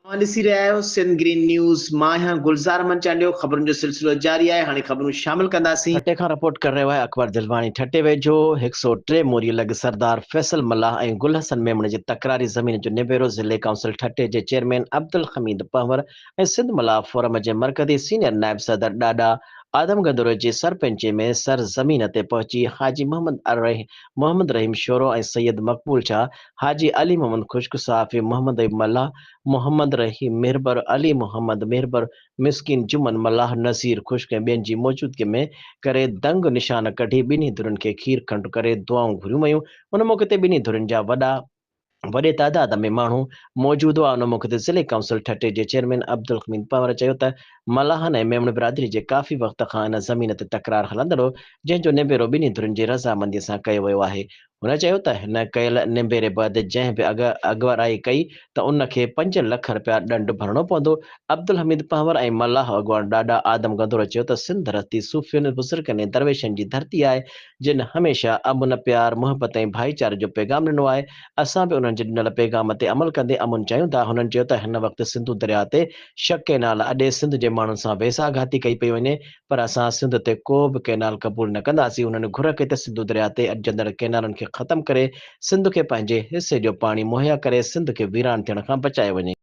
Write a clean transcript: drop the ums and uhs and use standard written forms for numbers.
اوهان ڏسي رهيا آهيو سنڌ گرين نيوز، مان آهيان گلزار احمد چانڊيو، خبرن جو سلسلو جاري آهي، هاڻي خبرون شامل ڪنداسين. ٺٽي کان رپورٽ ڪري رهيو آهي اڪبر دلواڻي ٺٽي ويجهو 103 موري لڳ سردار فيصل ملاح ۽ گل حسن ميمڻ جي تڪراري زمين جو نبيرو ضلعي ڪائونسل ٺٽي جي چيئرمين عبدالحميد پنهور ۽ سنڌ ملاح فورم جي مرڪزي سينيئر نائب صدر ڏاڏا آدم گندرو جي سرپئنچي ۾ سر زمين تي پهچي حاجي محمد محمد رحيم شورو ۽ سيد مقبول شاهه حاجي علي محمد خشڪ، صحافي محمد ايوب ملاح، محمد رحيم مھربر، علي محمد مھربر، مسڪين جمن ملاح، نذير خشڪ ۽ ٻين جي موجودگي ۾ ڪري دنگ نشان ڪڍي ٻنهي ڌرين کي کير کنڊ ڪري دعائون گهريون ويون. ان موقعي تي ٻنهي ڌرين جا وڏا وڏي تعداد ۾ ماڻهو موجود هئا. ان موقعي تي ضلعي ڪائونسل ٺٽي جي چيئرمين عبدالحميد پنهور چيو ته ملاحن ۽ ميمڻ برادري جي ڪافي وقت کان ان زمين تي تڪرار هلندڙ هو جنهن جو نبيرو ٻنهي ڌرين جي رضامندي سان ڪيو ويو آهي. هن چيو ته هن ڪيل نبيري بعد جنهن به اڳڀرائي ڪئي ته ان کي پنج لک رپيا ڏنڊ ڀرڻو پوندو. عبدالحميد پنهور ۽ ملاح اڳواڻ ڏاڏا آدم گندورو چيو ته سنڌ ڌرتي صوفين، بزرگن ۽ درويشن جي ڌرتي آهي، جن هميشه امن، پيار، محبت ۽ ڀائيچاري جو پيغام ڏنو آهي، اسان به انهن جي ڏنل پيغام تي عمل ڪندي امن چاهيون ٿا. هنن چيو ته هن وقت سنڌو درياهه تي شڪ ڪئنال اڏي سنڌ جي ماڻهن سان ويساهه گهاتي ڪئي پئي وڃي، پر اسان سنڌ تي ڪو به ڪئنال قبول نه ڪنداسين، انهن گهر ڪئي ته سنڌو درياء تي اڏجندڙ ڪئنالن کي ختم ڪري سنڌ کي پنهنجي حصي جو پاڻي مهيا ڪري سنڌ کي ويران ٿيڻ کان بچايو وڃي.